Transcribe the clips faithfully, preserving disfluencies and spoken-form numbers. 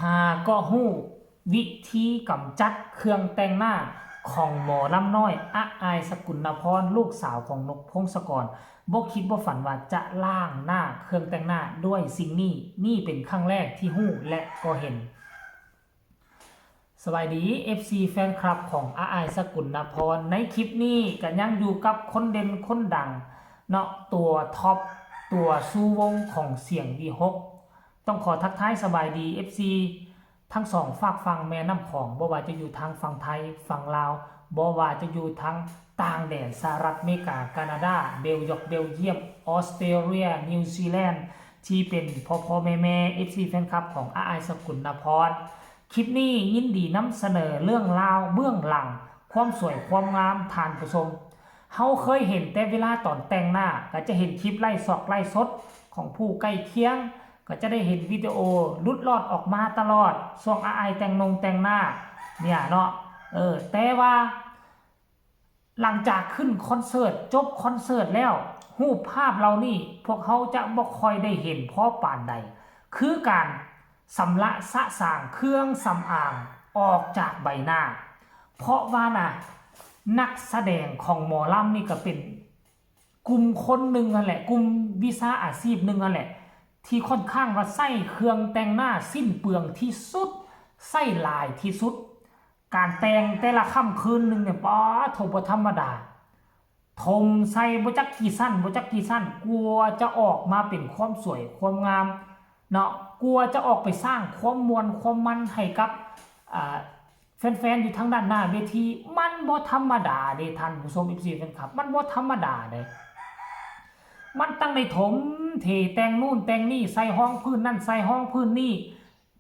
หาก็ฮู้วิธีกำจัดเครื่องแต่งหน้าของหมอลำน้อย ออาย สกุลนพร ลูกสาวของนกพงศกร บ่คิดบ่ฝันว่าจะล้างหน้าเครื่องแต่งหน้าด้วยสิ่งนี้ นี่เป็นครั้งแรกที่ฮู้และก็เห็น สบายดี เอฟซี แฟนคลับของออาย สกุลนพร ในคลิปนี้ก็ยังอยู่กับคนเด่นคนดังเนาะ ตัวท็อป ตัวชูวงของเสียงวีหก ต้องขอทักทายสบายดี เอฟซี ทั้งสองฟากฝั่งแม่น้ำของ บ่ว่าจะอยู่ทางฝั่งไทย ฝั่งลาว บ่ว่าจะอยู่ทางต่างแดน สหรัฐอเมริกา แคนาดา เบลยอก เบลเยียม ออสเตรเลีย นิวซีแลนด์ ที่เป็นพ่อพ่อแม่แม่ เอฟซี แฟนคลับของออาย สกุลนพร คลิปนี้ยินดีนำเสนอเรื่องราวเบื้องหลัง ความสวยความงาม ท่านผู้ชม เฮาเคยเห็นแต่เวลาตอนแต่งหน้า ก็จะเห็นคลิปไลฟ์ซอกไลฟ์สดของผู้ใกล้เคียง ก็จะได้เห็นวิดีโอหลุดลอดออกมาตลอด ช่วงออายแต่งนงแต่งหน้า เนี่ยเนาะ เออ แต่ว่า หลังจากขึ้นคอนเสิร์ต จบคอนเสิร์ตแล้ว รูปภาพเหล่านี้ พวกเฮาจะบ่ค่อยได้เห็นพอปานใด คือการสำระสะสางเครื่องสำอางออกจากใบหน้า เพราะว่านะ นักแสดงของหมอลำนี่ก็เป็นกลุ่มคนหนึ่งนั่นแหละ กลุ่มวิชาอาชีพหนึ่งนั่นแหละ ที่ค่อนข้างว่าใช้เครื่องแต่งหน้าสิ้นเปลืองที่สุด ใช้หลายที่สุด การแต่งแต่ละค่ำคืนหนึ่งเนี่ย ป๊าดโธ่ บ่ธรรมดา ถมใส่บ่จักกี่ชั้น บ่จักกี่ชั้น กว่าจะออกมาเป็นความสวยความงามเนาะ กว่าจะออกไปสร้างความม่วนความมันให้กับ อ่า แฟนๆ อยู่ทางด้านหน้าเวที มันบ่ธรรมดาเด้ ท่านผู้ชม เอฟซี แฟนคลับ มันบ่ธรรมดาเด้ มันต้องได้ถมเทแต่งนู่นแต่งนี่ ใส่รองพื้นนั่น ใส่รองพื้นนี่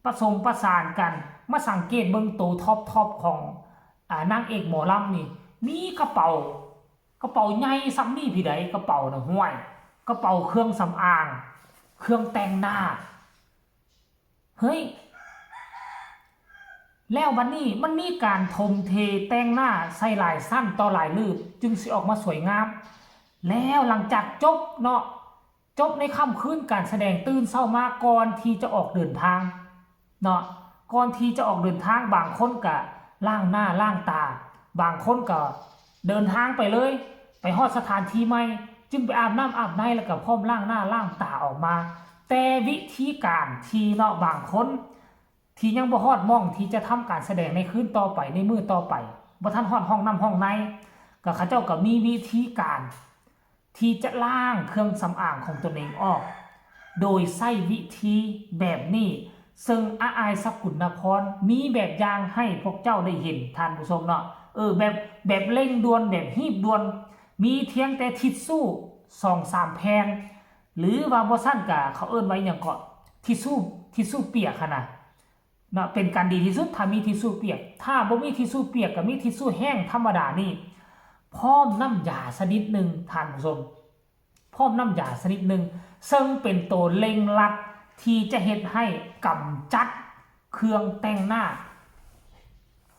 ผสมประสานกัน มาสังเกตเบิ่งโตท็อปๆ ของ อ่า นางเอกหมอลำนี่ มีกระเป๋า กระเป๋าใหญ่ส่ำนี่พีใด กระเป๋าน่ะ ห้วย กระเป๋าเครื่องสำอาง เครื่องแต่งหน้า เฮ้ย แล้วบัดนี้มันมีการถมเทแต่งหน้าใส่หลายชั้นต่อหลายลืบ จึงสิออกมาสวยงาม แล้วหลังจากจบเนาะ จบในค่ำคืนการแสดง ตื่นเช้ามาก่อนที่จะออกเดินทางเนาะ ก่อนที่จะออกเดินทาง บางคนก็ล้างหน้าล้างตา บางคนก็เดินทางไปเลย ไปฮอดสถานที่ใหม่ จึงไปอาบน้ำอาบในแล้วก็พร้อมล้างหน้าล้างตาออกมา แต่วิธีการที่เนาะ บางคนที่ยังบ่ฮอดหม่องที่จะทำการแสดงในคืนต่อไป ในมื้อต่อไป บ่ทันฮอดห้องน้ำห้องใน ก็เขาเจ้าก็มีวิธีการ ที่จะล้างเครื่องสำอางของตนเองออก โดยใช้วิธีแบบนี้ ซึ่งออาย สกุลนพร มีแบบอย่างให้พวกเจ้าได้เห็น ท่านผู้ชมเนาะ เออ แบบ แบบเร่งด่วน แบบฮีบด่วน มีเพียงแต่ทิชชู่สองสามแผ่น หรือว่าบ่ซั้นก็เขาเอิ้นว่าอิหยังเกาะ ทิชชู่ ทิชชู่เปียกหั้นนะ เนาะ เป็นการดีที่สุดถ้ามีทิชชู่เปียก ถ้าบ่มีทิชชู่เปียกก็มีทิชชู่แห้งธรรมดานี่ พร้อมน้ำยาชนิดหนึ่ง ท่านผู้ชม พร้อมน้ำยาชนิดหนึ่ง ซึ่งเป็นตัวเร่งรัดที่จะเฮ็ดให้กำจัดเครื่องแต่งหน้า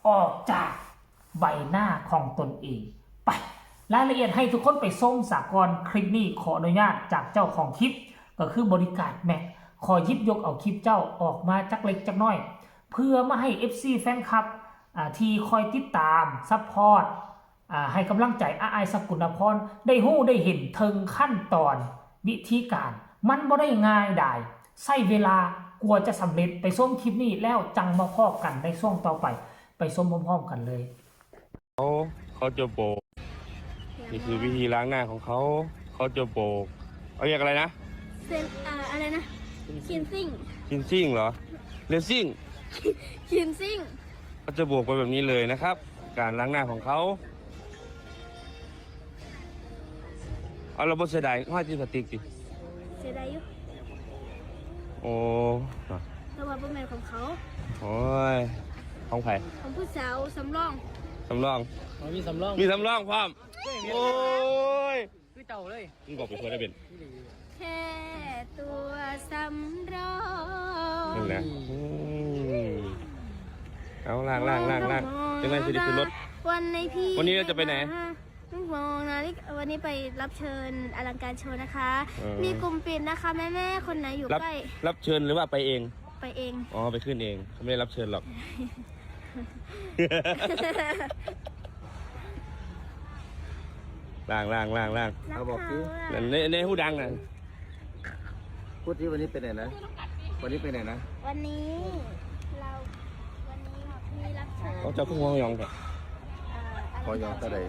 ออกจากใบหน้าของตนเอง ไป รายละเอียดให้ทุกคนไปชมซะก่อน คลิปนี้ขออนุญาตจากเจ้าของคลิป ก็คือบอดี้การ์ดแม็ก ขอหยิบยกเอาคลิปเจ้าออกมาจักเล็กจักน้อย เพื่อมาให้ เอฟซี แฟนคลับ อ่า ที่คอยติดตาม ซัพพอร์ต อ่า ให้กำลังใจออาย สกุลนพร ได้ฮู้ได้เห็นเทิงขั้นตอน วิธีการ มันบ่ได้ง่ายดาย ใช้เวลากว่าจะสำเร็จ ไปชมคลิปนี้แล้วจั่งมาพ้อกันในช่วงต่อไป ไปชมพร้อมๆ กันเลย เขาเขาจะโบก นี่คือวิธีล้างหน้าของเขา เขาจะโบก เขาเรียกอะไรนะ เซนอ่าอะไรนะ cleansing cleansing เหรอ cleansing cleansing เขาจะโบกไปแบบนี้เลยนะครับ การล้างหน้าของเขา เอาเราบ่เสียดายห้อยที่สติกสิ เสียดายอยู่ โอ้ เพราะว่าบ่แม่นของเขา โอ้ย ของไผ ของผู้สาวสำรอง สำรอง อ๋อมีสำรอง มีสำรองพร้อม โอ้ย คือเจ้าเลย มึงบอกไปทัวร์ได้เป็น แค่ตัวสำรอง นั่นแหละอืมเอาล่างล่างล่างล่างจังไรสิได้ขึ้นรถ วันในพี่ วันนี้เราจะไปไหน ลูกมองนาฬิกาวันนี้ไปรับเชิญอลังการโชว์นะคะ เออ มีกลุ่มปิดนะคะแม่แม่ๆคนไหนอยู่ รับ ใกล้ รับเชิญหรือว่าไปเอง ไปเอง อ๋อ ไปขึ้นเอง เขาไม่ได้รับเชิญหรอก ล่างล่างล่างล่าง รัก เอาบอกสิ เขาอะ นั่นในในหูดังนะ พูดที่วันนี้ไปไหนนะ วันนี้ไปไหนนะ วันนี้เราวันนี้มีรับเชิญ เขาจะขึ้นห้องยองเถอะ เอ่อ พอยองเท่าไหร่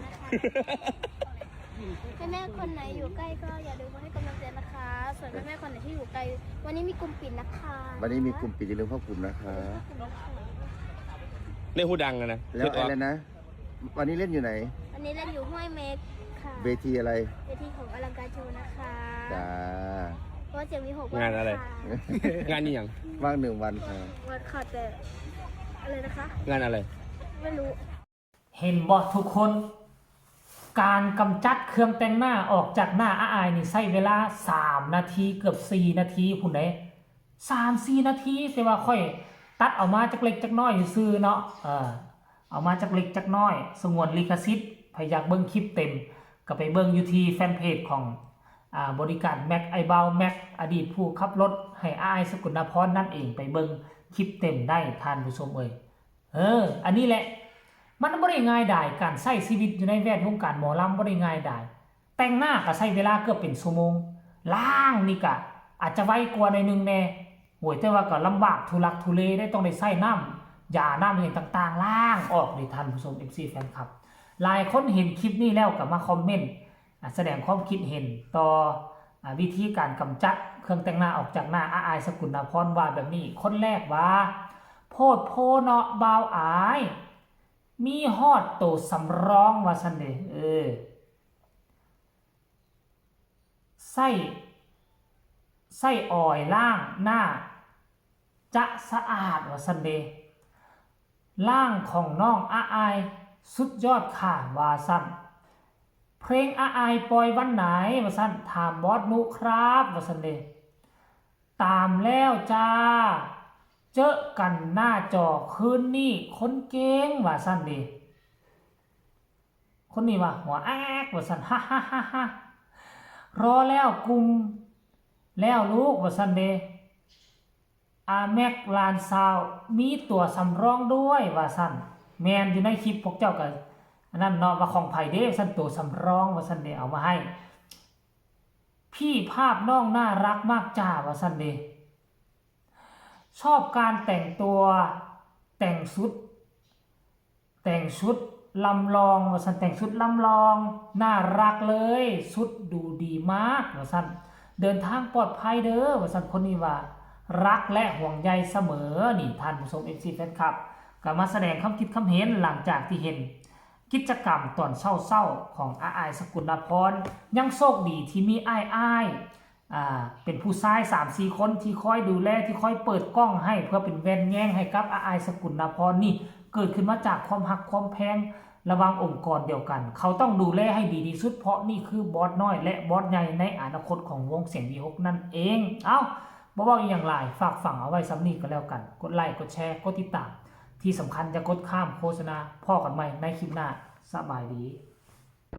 แม่แม่ๆคนไหนอยู่ใกล้ก็อย่าลืมมาให้กำลังใจนะคะ ส่วนแม่แม่ๆคนไหนที่อยู่ไกล วันนี้มีกลุ่มปิดนะคะ วันนี้มีกลุ่มปิดอย่าลืมเข้ากลุ่มนะคะ ในหูดังนะนะ แล้วอะไรนะ วันนี้เล่นอยู่ไหน วันนี้เล่นอยู่ห้วยเม็กค่ะ เวทีอะไร เวทีของอลังการโชว์นะคะ จ้า เพราะว่าเจมีหก งานอะไร ค่ะ งานนี้ยัง ว่างหนึ่งวันค่ะ วันค่ะแต่อะไรนะคะ งานอะไร ไม่รู้ เห็นบ่ทุกคน การกำจัดเครื่องแต่งหน้าออกจากหน้าอ้ายนี่ใช้เวลา สาม นาที เกือบ สี่ นาทีพุ้นเด้ สาม สี่ นาที แต่ว่าข้อยตัดเอามาจักเล็กจักน้อยซื่อๆเนาะ เออ เอามาจักเล็กจักน้อย สงวนลิขสิทธิ์ ใผอยากเบิ่งคลิปเต็ม ก็ไปเบิ่งอยู่ที่แฟนเพจของ อ่า บริการแม็ก ไอ้บ่าวแม็ก อดีตผู้ขับรถให้อ้ายสกุลนพรนั่นเอง ไปเบิ่งคลิปเต็มได้ท่านผู้ชมเอ่ย เออ อันนี้แหละ มันบ่ได้ง่ายดาย การใช้ชีวิตอยู่ในแวดวงการหมอลำบ่ได้ง่ายดาย แต่งหน้าก็ใช้เวลาเกือบเป็นชั่วโมง ล้างนี่ก็อาจจะไวกว่าหน่อยนึงแน่ โอ้ย แต่ว่าก็ลำบากทุลักทุเลได้ ต้องได้ใช้น้ำยาน้ำอย่างต่างๆ ล้างออกเลยท่านผู้ชม เอฟซี แฟนคลับ หลายคนเห็นคลิปนี้แล้วก็มาคอมเมนต์ อ่ะ แสดงความคิดเห็นต่อ อ่ะ วิธีการกำจัดเครื่องแต่งหน้าออกจากหน้าอ้ายสกุลนพรว่าแบบนี้ คนแรกว่า โพดโพเนาะบ่าวอ้าย มีฮอดโตสำรองว่าซั่นเด้ เออ ใช้ ใช้ออยล์ล้างหน้า จะสะอาดว่าซั่นเด้ ร่างของน้องอ้ายสุดยอดค่ะว่าซั่น เพลงอ้ายปล่อยวันไหนว่าซั่น ถามบอสนุครับว่าซั่นเด้ ตามแล้วจ้า เจอกันหน้าจอคืนนี้คนเก่งว่าซั่นเด้ คนนี้ว่าหัวแอกว่าซั่น ฮ่าฮ่าฮ่าฮ่ารอแล้วกลุ่มแล้วลูกว่าซั่นเด้ อาแม็กหลานสาวมีตัวสำรองด้วยว่าซั่น แม่นอยู่ในคลิปพวกเจ้าก็อันนั้นเนาะ ว่าของไผเด้ซั่น ตัวสำรองว่าซั่นเด้ เอามาให้ พี่ภาพน้องน่ารักมากจ้าว่าซั่นเด้ ชอบการแต่งตัว แต่งชุด แต่งชุดลำลองว่าซั่น แต่งชุดลำลอง น่ารักเลย ชุดดูดีมากว่าซั่น เดินทางปลอดภัยเด้อว่าซั่น คนนี้ว่ารักและห่วงใยเสมอ นี่ท่านผู้ชม เอฟซี แฟนคลับ ก็มาแสดงความคิดความเห็นหลังจากที่เห็นกิจกรรมตอนเช้าๆของอ้ายสกุลนพร ยังโชคดีที่มีอ้ายๆ อ่า เป็นผู้ชายสามสี่คนที่คอยดูแล ที่คอยเปิดกล้องให้ เพื่อเป็นแว่นแยงให้กับอ้ายสกุลนพรนี่ เกิดขึ้นมาจากความฮักความแพงระหว่างองค์กรเดียวกัน เขาต้องดูแลให้ดีที่สุด เพราะนี่คือบอสน้อยและบอสใหญ่ในอนาคตของวงเสียงวีหกนั่นเอง เอ้า บ่เว้าอีหยังหลาย ฝากฝังเอาไว้ส่ำนี้ก็แล้วกัน กดไลค์ กดแชร์ กดติดตาม ที่สำคัญอย่ากดข้ามโฆษณา พ้อกันใหม่ในคลิปหน้า สบายดี